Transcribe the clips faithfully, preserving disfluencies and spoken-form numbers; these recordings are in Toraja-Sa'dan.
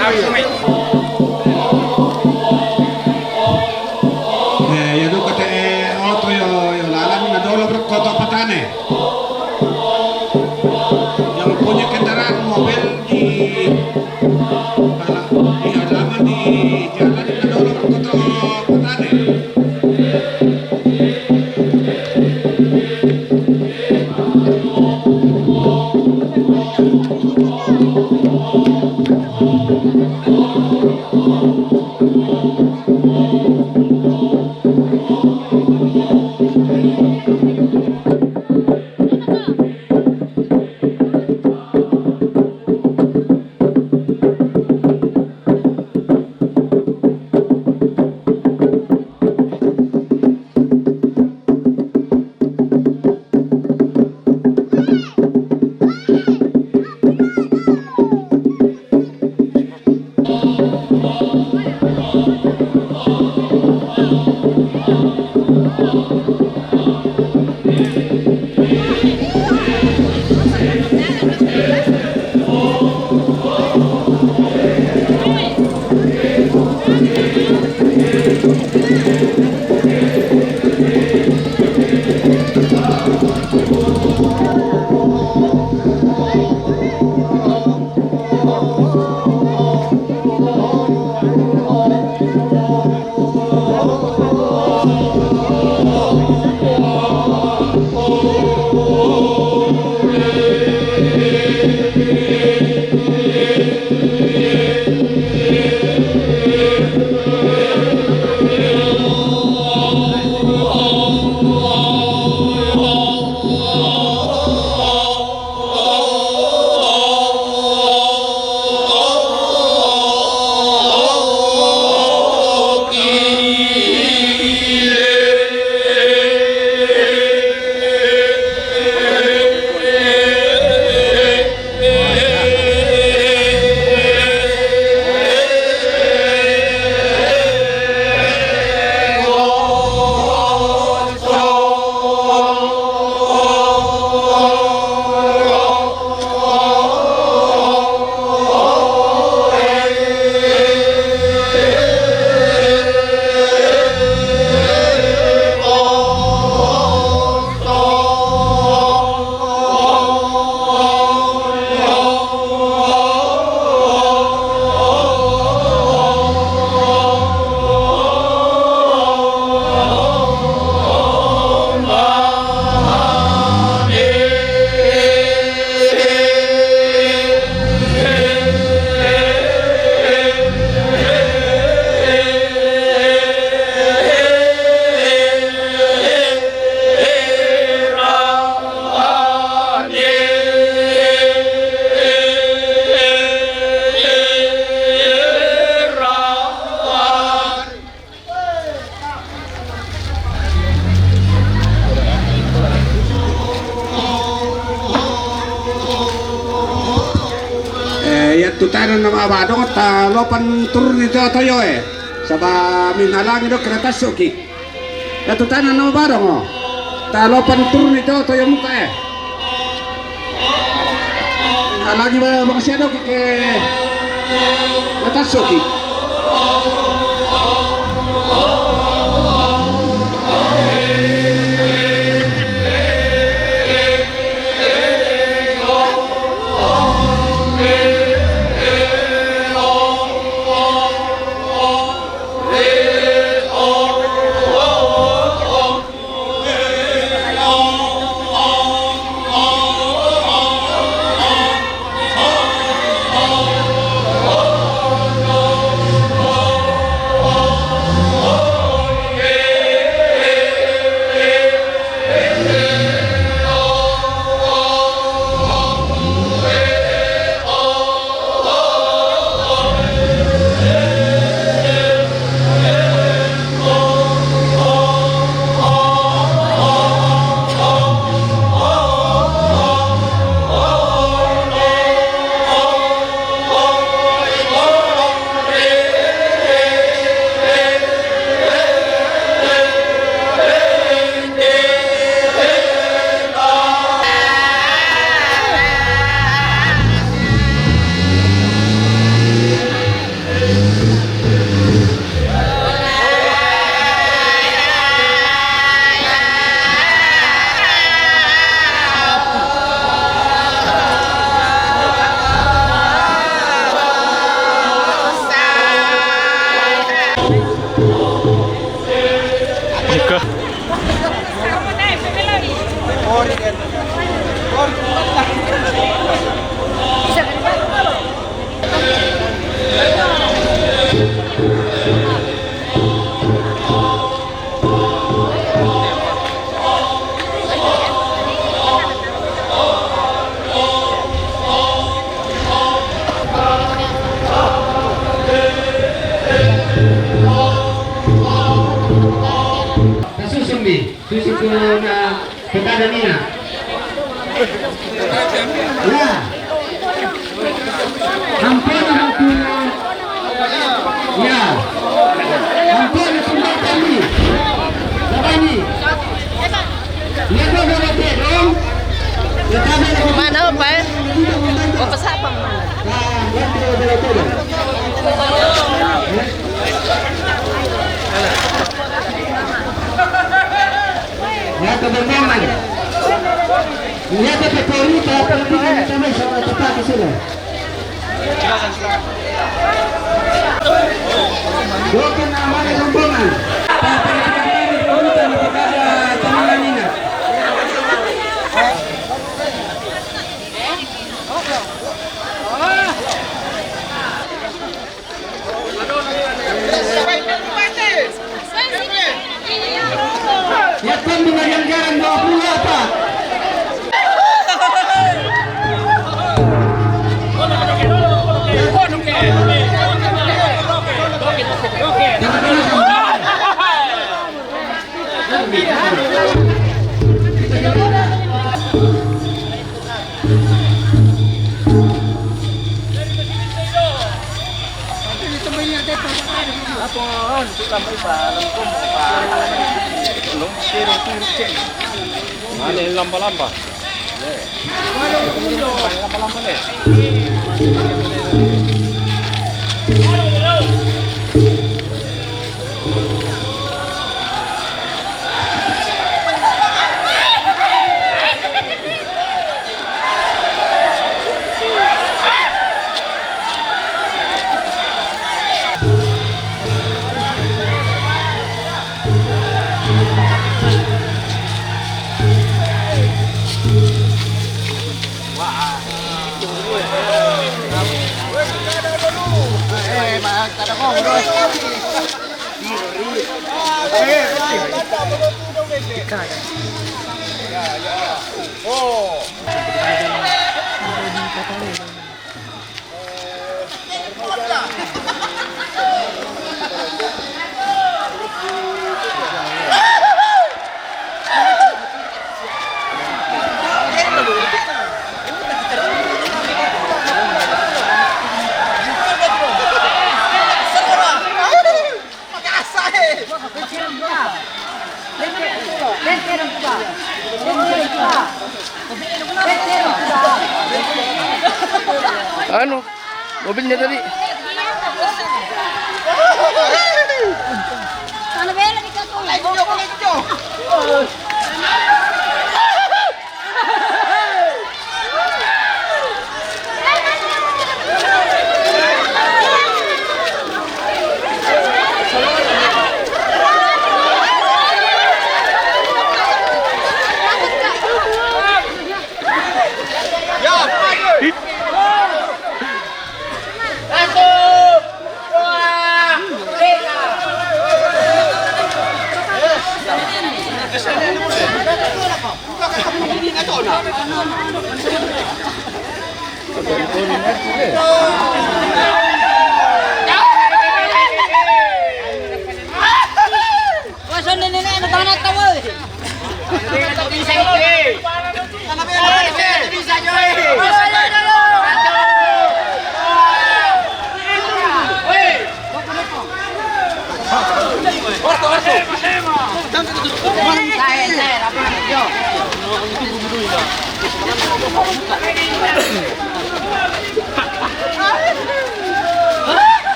Eh, iya duka te'e oto yo, yo lalani na dolo rokko to patane. Yang punya kendaraan mobil di, di halaman di jalan na dolo rokko to patane. Eh, iya tu tanana mabadong, ta lopan turun itu toyo e. Saba' minghalangi do' ke natassu'ki. Iya tu tanana mabadong, o. Ta lopan turun itu toyo muka e. Minghalangi ba-, bang sia doki ke natassu'ki. Tasusun mi, susun ko na Kepada Nina. Ya. Ampun, ampun. Ya. Ampun, ampun, kami. Kami. Ya, kau dah dapat, dong. Ya, kami dah dapat. Mana, Pak? Oh, pesawat, Pak. Ah, ya, kau dah dapat, dong. Ya. Nyata bermain. Nyata berkorita, penting kita main sama cepat di sini. Bukan nama rombongan. Tapi kita berkorita, kita ada teman ini. Ya, kan dengan yang jarang dua puluh apa? Mana lamba-lamba? Lamba-lamba ni. Anu, mobilnya tadi.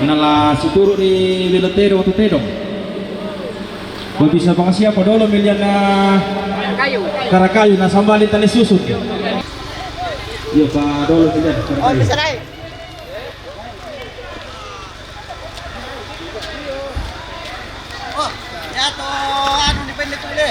Nala situru' ri Belo Tedong, Oto Tedong. Ko bisa bangsia padolo milian na karakayu na sambali tali susun. Iyo, padolo milian karakayu. Oh, ya to, anu, dipende tule.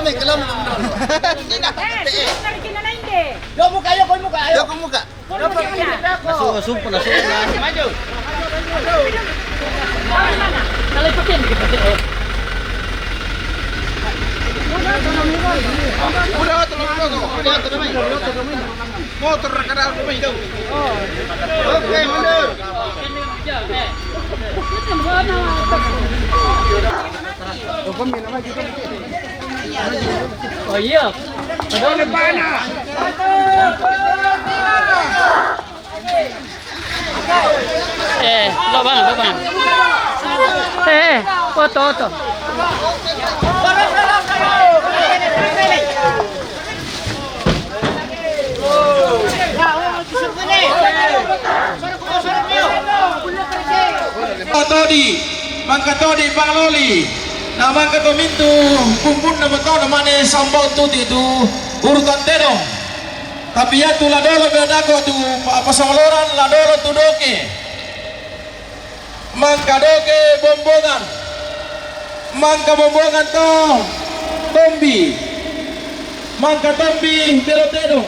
na, may kalam na, may kalam na. Hindi na. Eh, sige na rin kinalain, eh. Yo, muka, yo, koy muka, yo. Yo, koy muka. Nasuko, nasuko na. Maju. Udah, tulungan mo ako. Udah, tulungan mo ako. Motor na ka na ako, may daw. Okay, mundur. Oh, iya. Eh, lo bang, lo bang. Eh, eh, oto, oto. Todi, mangka todi pangaloli, na mangka to mintu kumpulna matodo mane sambau tuti tu urutan tedong. Tapi yatu la dolo be dako tu pa-, pasongoloran la dolo tu doke. Mangka doke bombongan. Mangka bombongan to tombi. Mangka tombi belo tedong.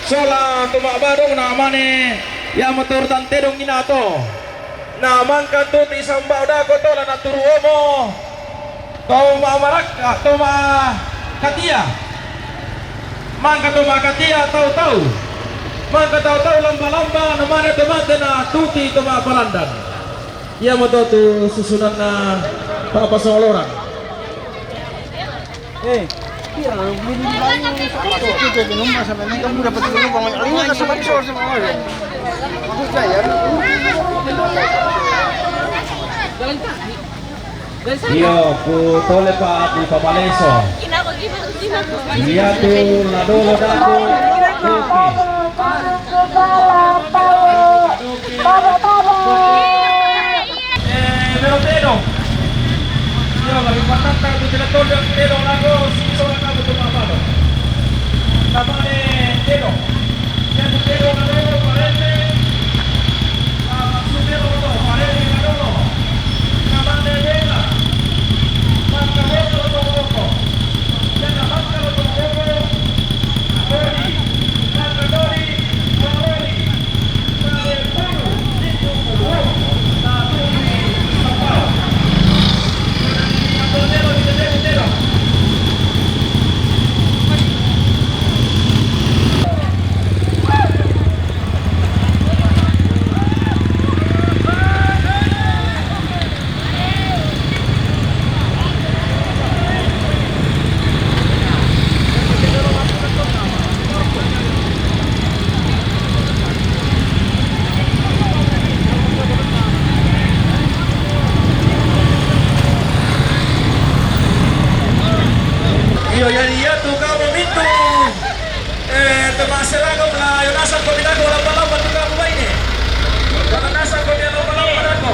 Sola tu ma'badong na mane, ya motor tan tedong ina to. Na mangka tuti sambau dako to la na turu omo. To ma Marakka, to ma Katia. Mangka to ma Katia tau-tau. Mangka tau-tau lamba-lamba, na mane to mate na tuti to ma Palandan. Iya mo to tu susunanna pa'pasongoloran. Eh, iya, lu beli di lain. Itu kayak minum masa memang kamu dapat dulu, Bang. Ini kan sama sama. Maksud saya, Iyo, ku tole pa di papaleso. Iya tu la dolo dako. Oke. Patata tu tela toda telo lako, sisora kamu tu mapalo. Tamane telo. Yang tu telo na lolo parete. Ah, su telo to parete na lolo. Tamane bela. Maka bela to loko. Yang na maka to loko. Tori. Maka tori. Tori. Iyo, jadi iya tu kamu mintu. Eh, termasuk aku lah, yo nasa kau bilang kau lapar-lapar tu kamu baik ni. Kalau nasa kau bilang lapar-lapar aku.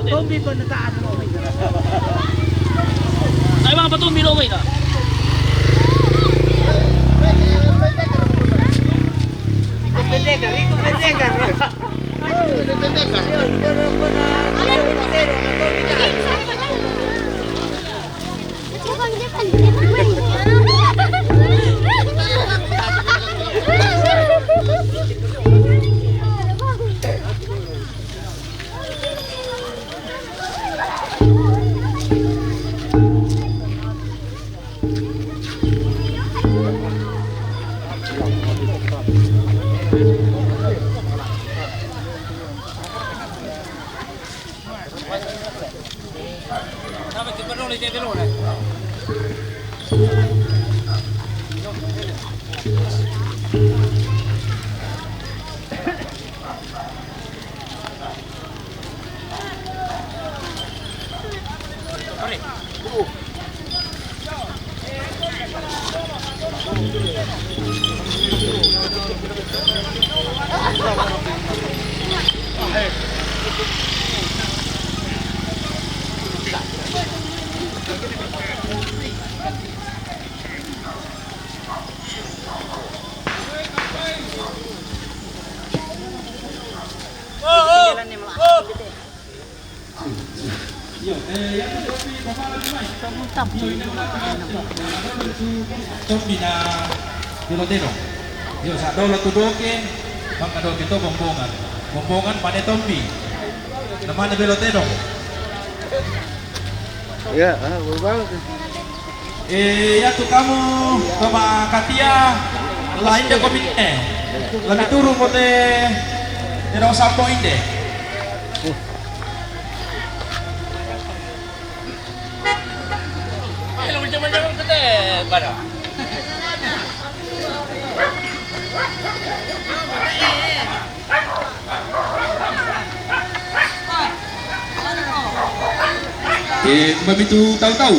Tombi pa nataan mo. Ay, mga patumbi na umay na. Pendeka, rico pendeka. Pendeka. Tombi na pelotero. Iyo, sa dolo tu doke, maka doke to bombongan. Bombongan mane tombi. Na mane pelotero. Iya, ah, bagus. Eh, ya tu kamu, toma katia, la inde komite. La mituru mo te, te dong sampo inde. Eh, mamitu tau-tau.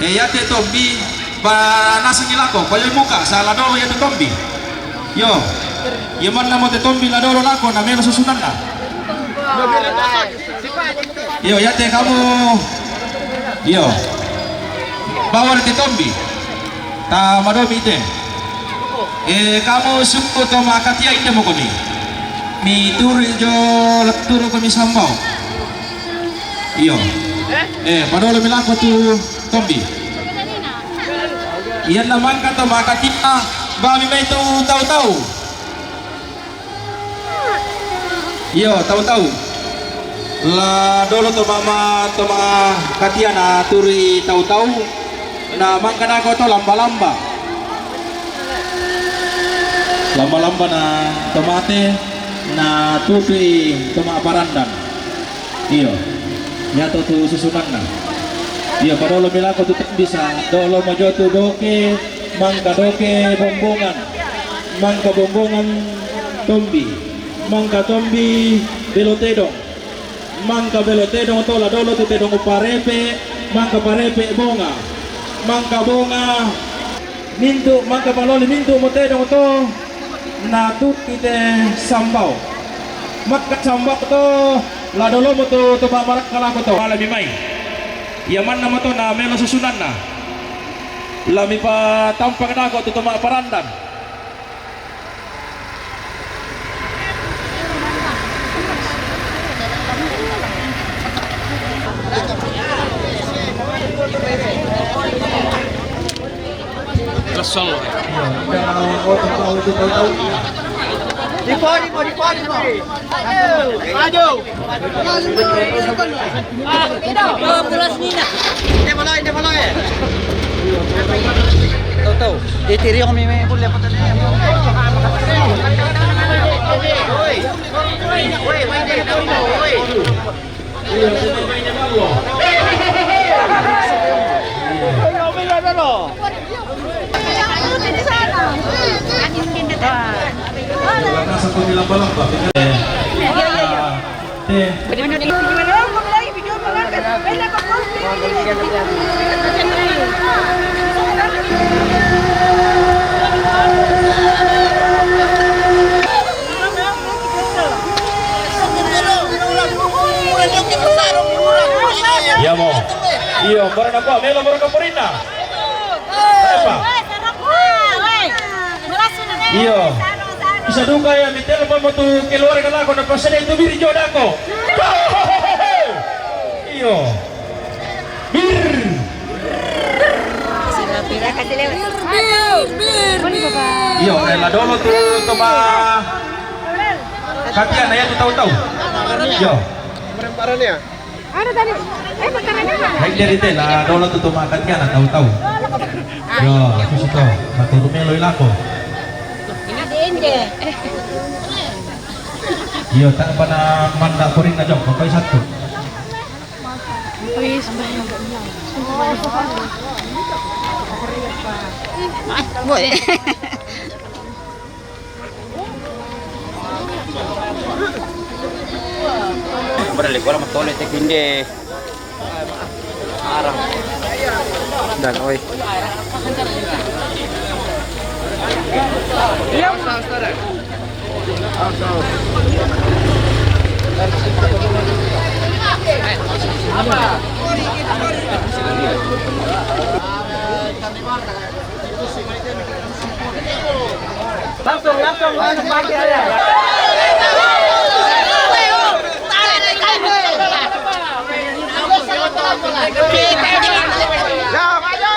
Eh, ya te tombi, ba nasa ngilako, ba yo muka, sa la dolo ya te tombi. Yo, yo manna mo te tombi la dolo lako, na melo susunanna. Yo, ya te kamu. Yo. Bawa te tombi. Ta madomi te. Eh, kamu sukku toma katia inde mo koni. Mi turi jo, turu ko mi sambao. Iyo. Eh, padolo mi lako tu tombi. Iyan na mangka to ma katiana, ba mi mai tu tau-tau. Iyo, tau-tau. La dolo to ma, ma, to ma katiana turi tau-tau. Na mangka nako to lamba-lamba. Lamba-lamba na to mate, na tutu i to ma parandan. Iyo. Yato tu susunanna. Iyo, padolo mi lako tu tombi sa, dolo mo jo tu doke, mangka doke bombongan. Mangka bombongan tombi. Mangka tombi belo tedong. Mangka belo tedong to la dolo tu tedong parepe, mangka parepe bonga. Mangka bonga mintu, mangka maloli mintu mo tedong to, na tuti te sambao. Mangka sambao to, la dolo mo tu, tu ma marakka lako to. Ala mi mai. Iya manna mo to na melo susunanna. La mi patampak nako tu, tu ma parandan. Di po, di po, di po, di po. Maju. Maju. Inde bolo, inde bolo, eh. Tau, tau. Itiriong mi, mi, boleh apa tadi? Woi. Woi, woi, woi, woi. Woi, woi, woi, woi. Iya mo. Iyo, barang apa? Melo barang apa rinna? Apa? Iyo. Bisa duka ya, mi telepon mo tu keluarga lako na pasal itu biri jodoh ko. Iyo. Bir. Iyo, eh, la dolo tu, tu ma katiana ya tu tau-tau. Iyo. Anu tadi, eh, makanan apa? Hai, jadi te la dolo tu tu ma katiana tau-tau. Iyo, aku suka. Matu rumelo ilako. Iyo, tak pernah manda kuring na jok, kau satu. Boleh. Balik orang matole te kinde. Arang. Dan oi. Langsung, langsung, langsung pakai aja. Ya, maju.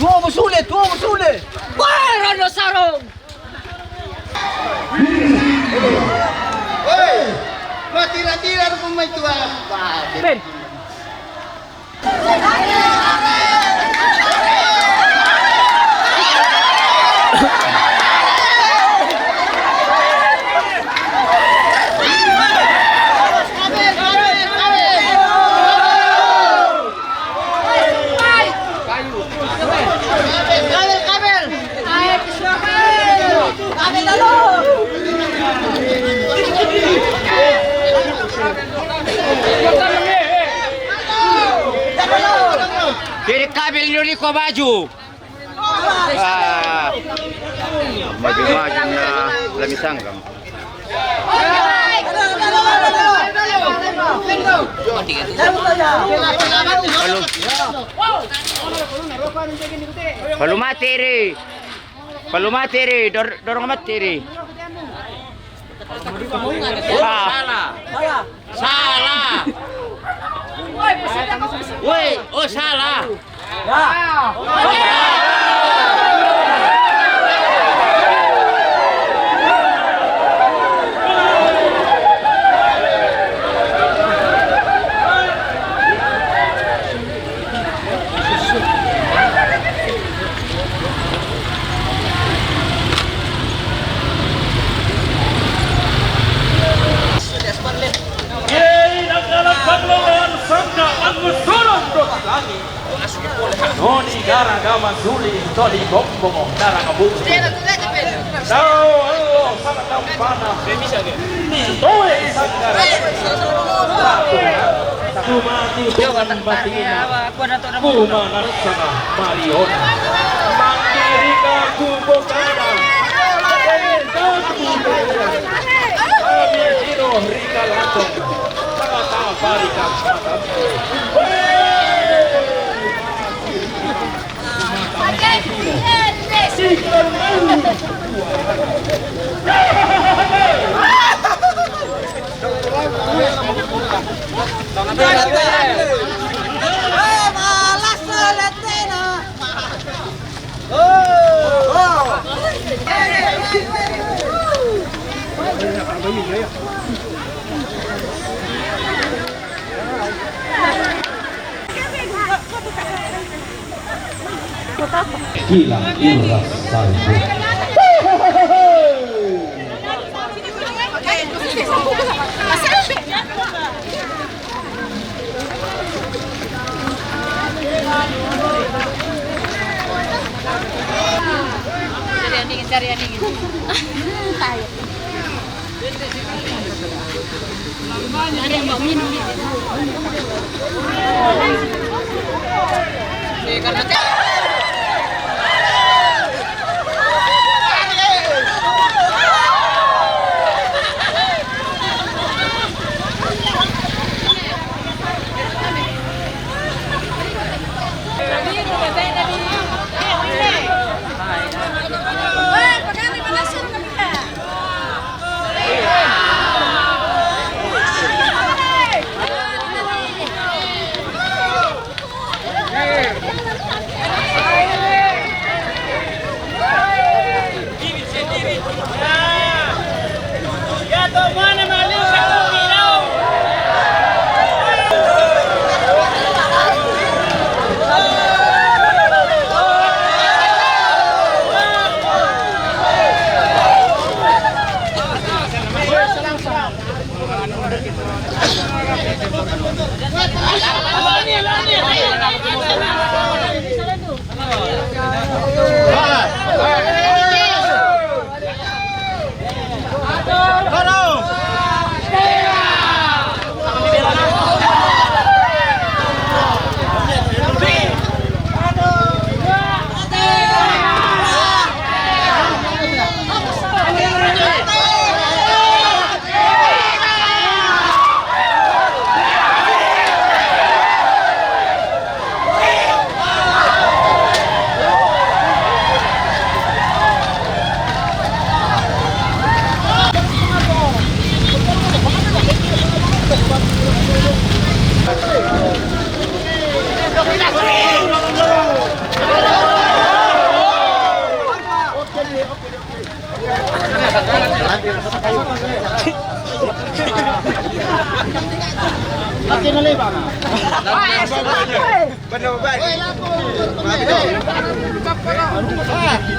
Tuo mo sule, tuo mo sule. Wah, Rondo Sarong. Woi, matira-tira ko mai tua. Ben. Kiri kabel, yuri ko baju. Ah, maju-maju na lami sanggang. Palu-, palumati ri. Palumati ri. Dor-, dorong mati ri. Ah. Salah. Salah. Woi, oh, salah. Kiai naggalak pangloan sangka angus surung dot langit. Noni gara gama suli todi bombong dara kabuku. Tau allo sangka kampana. Ni toe sangka. Tumati bukan batina. Kumanasana Mariona. Mangkirika kubokana. Kami tiro rika latong. Tanga-tanga parika. Gila, iras salju. Cari yang dingin, cari yang dingin. Ada yang mau minum? Eh, karena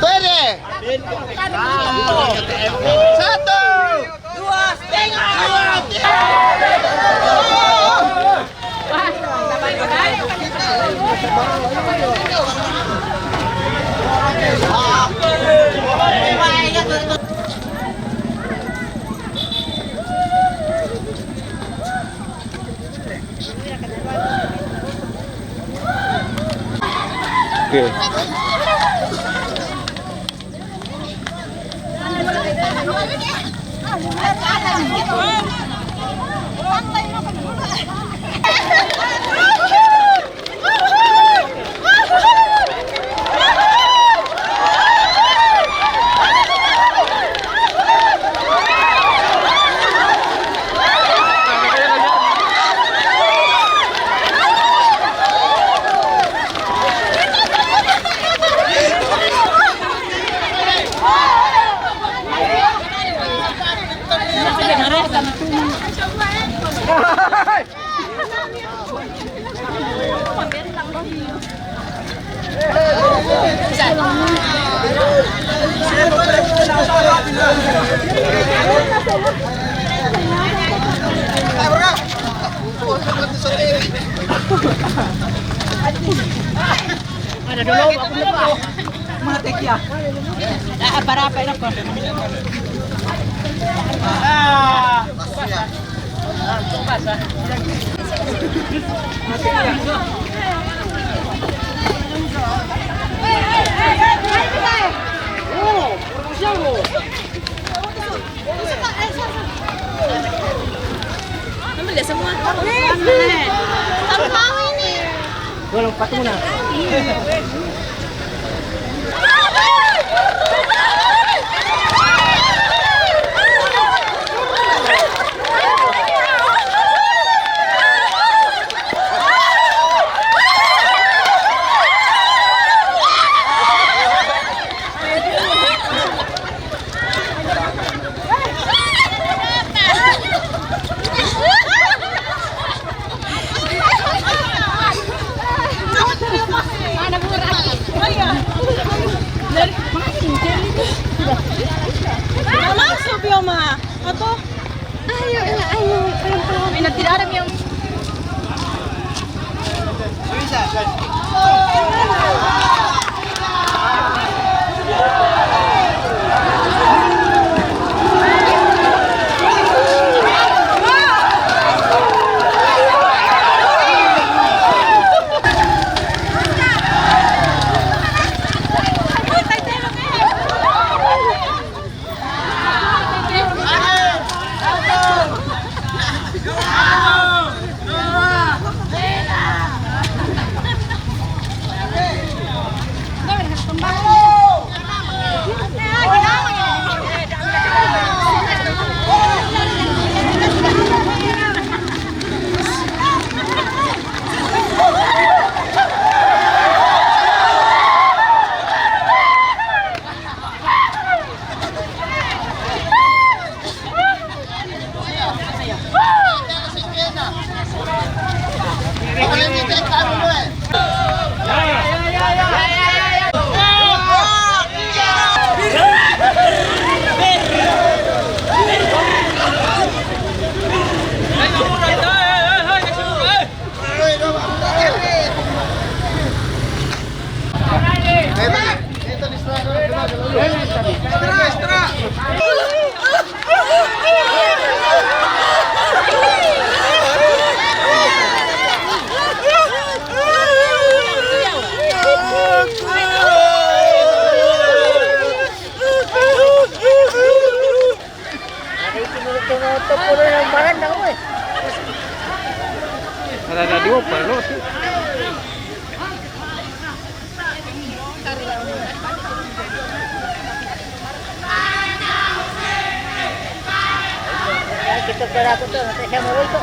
Pwede! Satu! Dua setengah! Oke. Ada dulu, aku lupa. Mati ya. Ah, para apa ini, Bos? Ah. Ambil deh semua. Satu mau ini. Tolong patuna. Masuk, Bioma. Atau? Ayo, elah, ayo, pelan-pelan. Tidak ada yang Ada, ada dua perlu sih. Kita kira aku tuh, saya mau itu.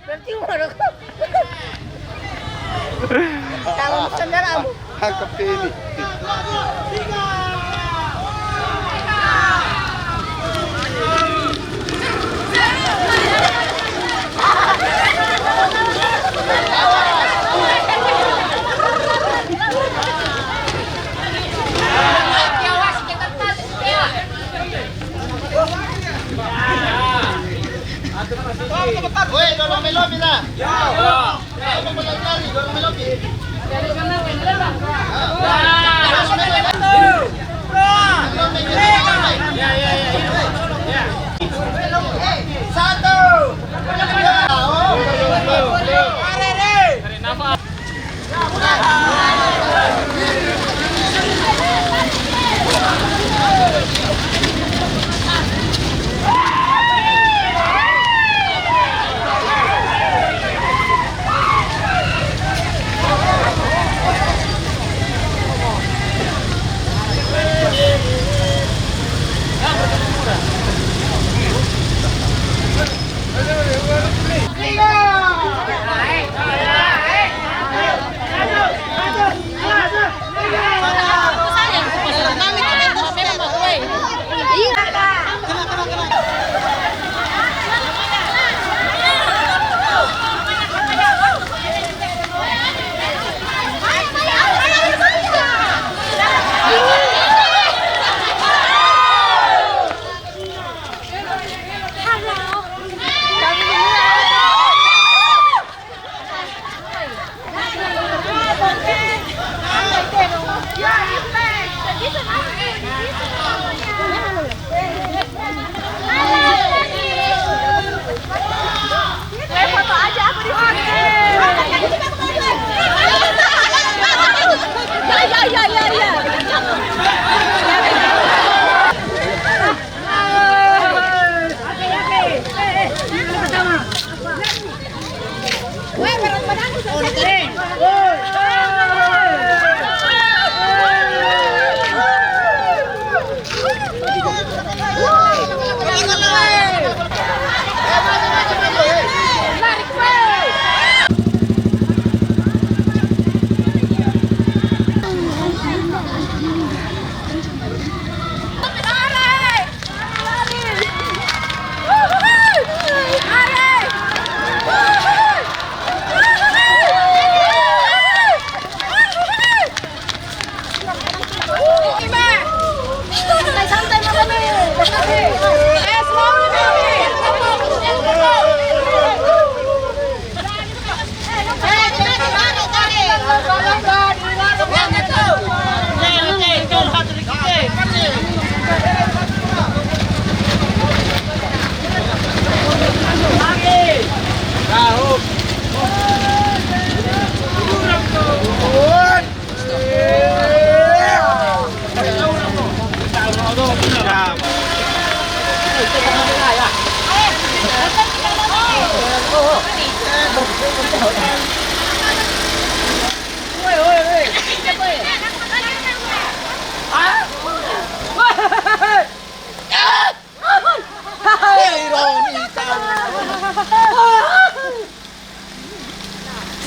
Berarti umur aku. Tahu sendal aku. Tangkap ini. Woi, dorong melobi lah.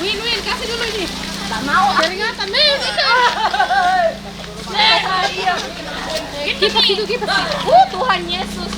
Win, Win, kasih dulu ini. Tak mau. Peringatan, Win, itu. Kipas itu, kipas. Oh, Tuhan Yesus.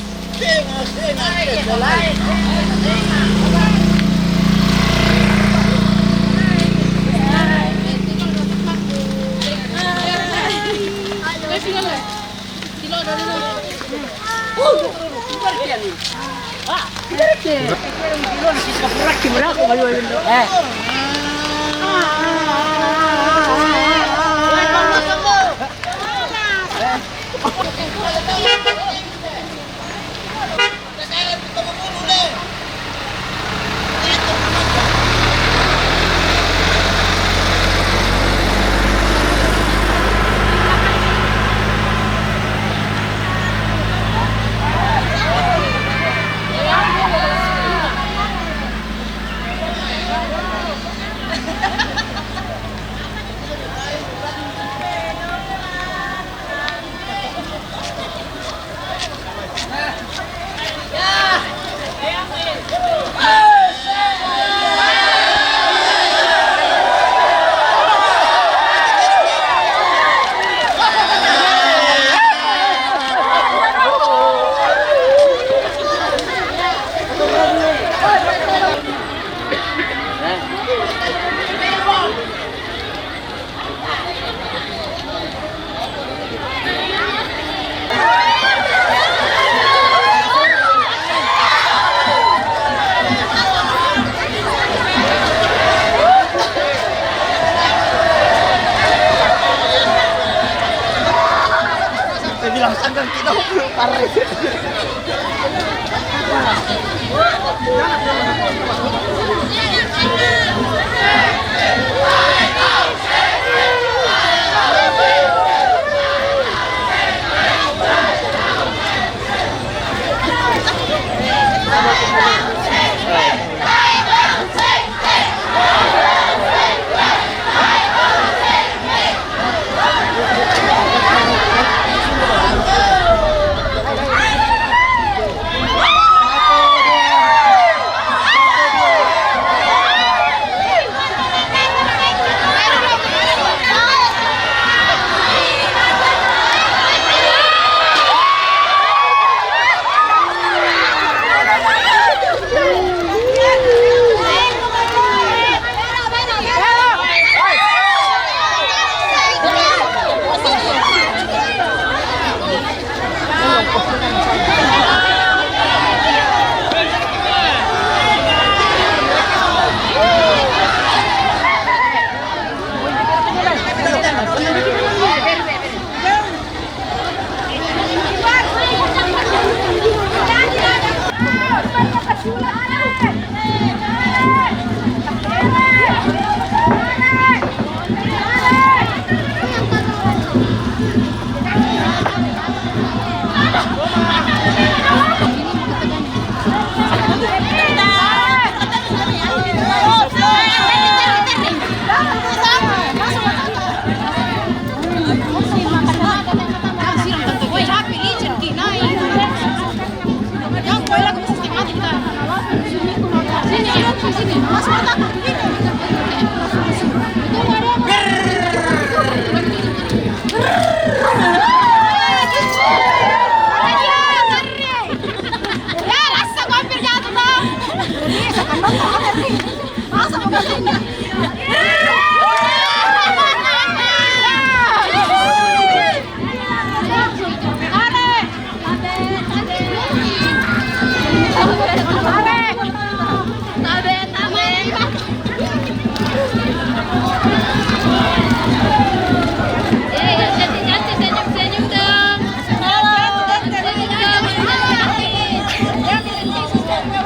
Eh, yang cantik-cantik senyum-senyum dong. Senyum dong, senyum dong.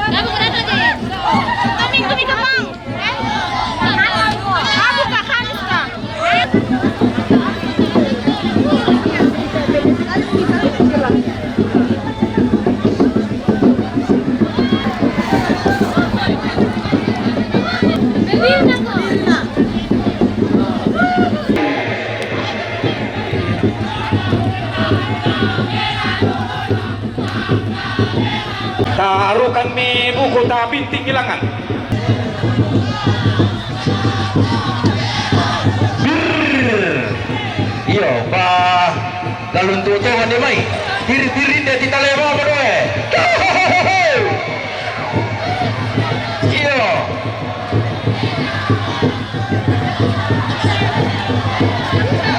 Kamu kenapa, Dek? Kami, kami kemang. Aku Kak Hanis, Kak. Tarukan mi buku ta binting ilangan. Bir. Iyo, ba. Lalu untuk tuan ni mai. Diri-diri dia kita lewa berdoa. Iyo.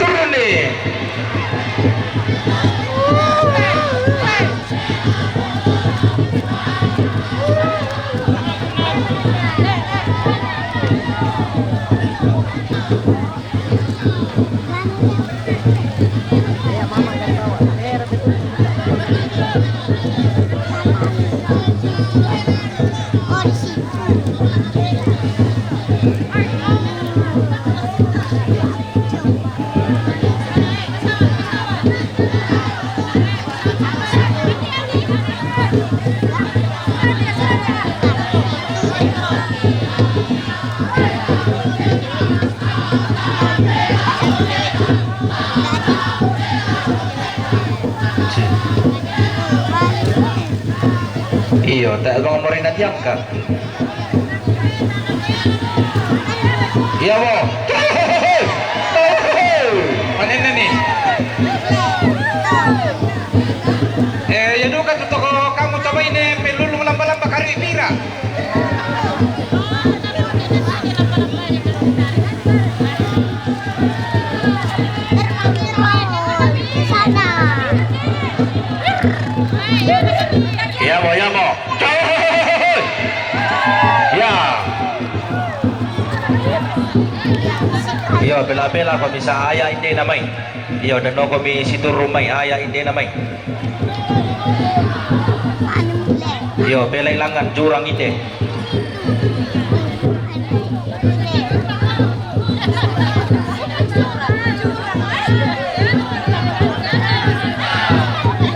Turun ni. Iyo, tak mau mereka diangkat. Iya, mo. Panenna ni. Eh, ya duka tu toko kamu coba ini pelulu lamba-lamba kari pira. Iya, mo, iya, mo. Ya. Iyo, bela-bela ko misa aya inde namai. Iyo, dan ko mi situ rumai aya inde namai. Iyo, bela ilangan jurang inde.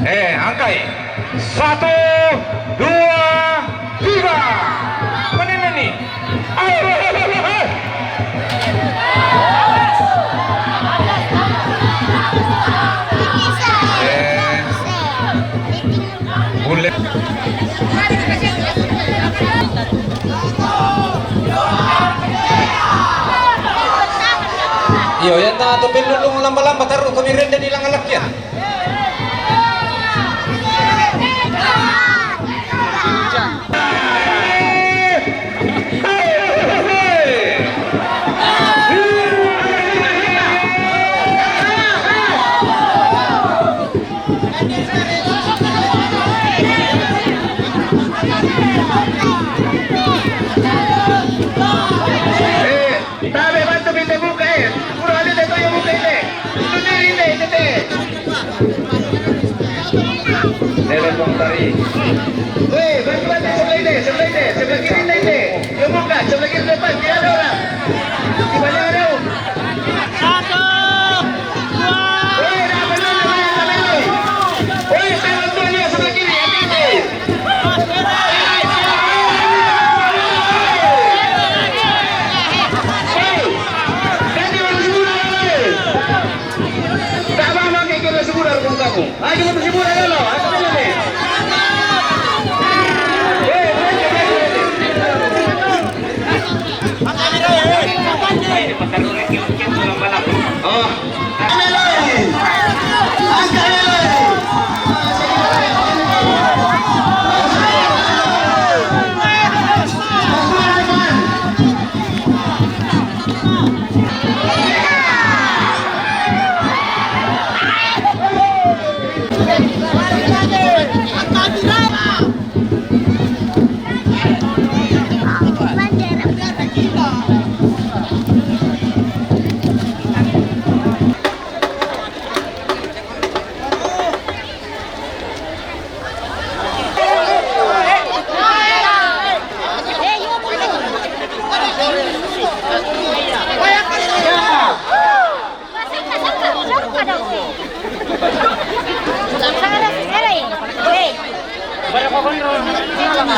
Eh, angkai. Satu, dua, tiga. Mana ini? Ayo, ayo, ayo, ayo. Eh, boleh. Iyo, yan na to pinlulong lamba-lamba, taru kami rin din ilang alak yan. Eh, tabe, bantu pintu buka, eh. Pura ada tak tahu yang buka ini. Itu diri ini, ini, ini. Telepon tadi. Weh, bantu, bantu sebelah ini, sebelah ini, sebelah kiri ini, ini. Yang buka, sebelah kiri depan, tidak ada orang. Di mana ada? Satu, dua. Weh, dah benar, dah benar, dah benar. Weh, saya bantu dia sebelah kiri, hati-hati. Oh.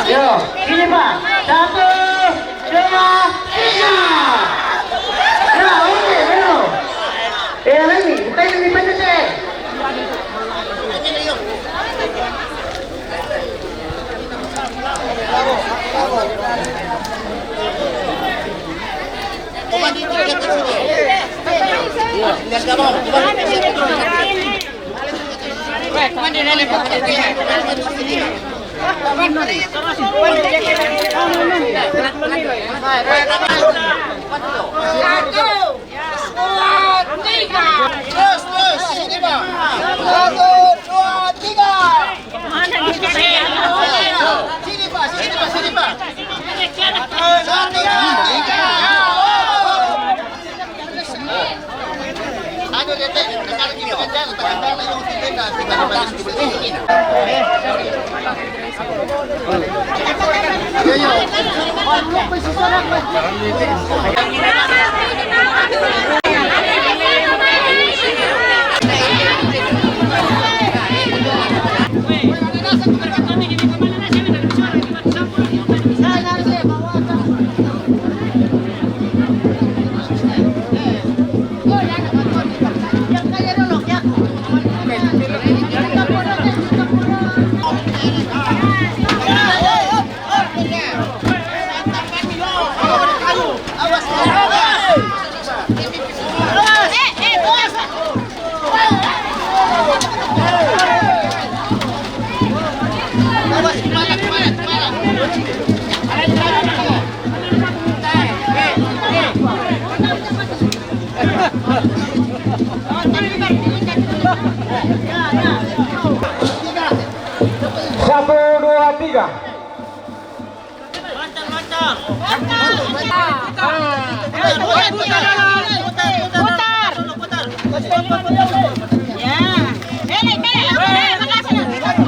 Yo, sini, Pak. Satu, dua, tiga. Ya, oke, ayo. Eh, lagi, bukan yang dipencet, eh. Terus, terus, sini, Pak. Satu, dua, tiga. Sini, Pak, sini, Pak, sini, Pak. Satu, dua, tiga. Aduh, Dete, kalau gini aja, tekan-tekan, yang tinggi, nah, tinggal di balik. Satu, dua, tiga. Putar, putar, putar, putar, putar, putar. Ya. Balik, balik, balik, balik.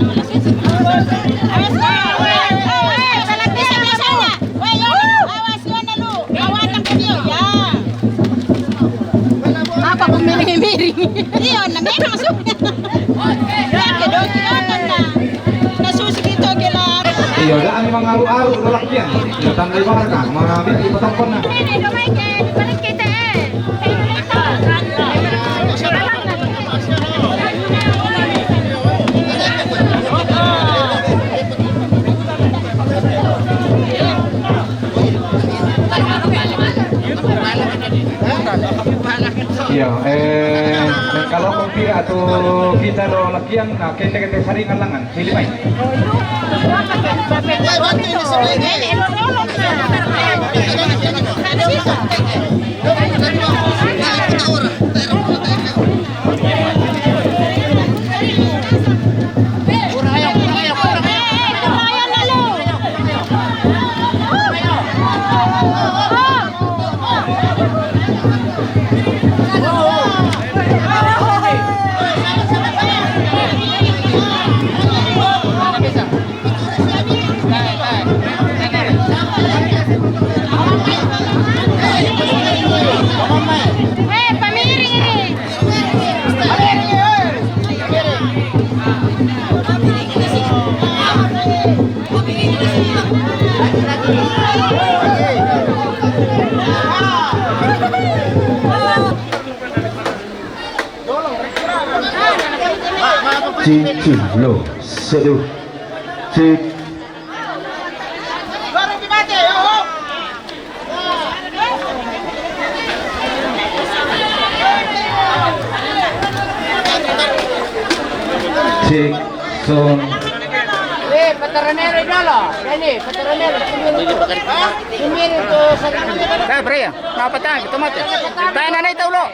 Awas, weh, weh, weh, weh, balik, bisa, bisa, weh. Weh, ya, awas, ya, lu. Awatan ke dia, ya. Apa pun miring-miring? Iya, nah, memang masuk. Ya, ke doki, ya, kan, nah. Nah, susi gitu, gila. Iya, dah, ini mangaru-aru, dah, lakian. Ya, tanda ibarat, kan, mana, di, di, di, di, di, di, di, di, di, di, di, di, di, di, di, Iya, eh, kalau kau tidak atau kita lo lakian, nah, kita, kita saringan langan. Sini, mai. Cik, cik, lo, sedu, cik. Cek, son. Eh, Petronero dulu. Ini, Petronero. Sumiri tu, sumiri tu. Eh, Brea, ngapa tanya? Kita mati. Tanya nana itu, lo.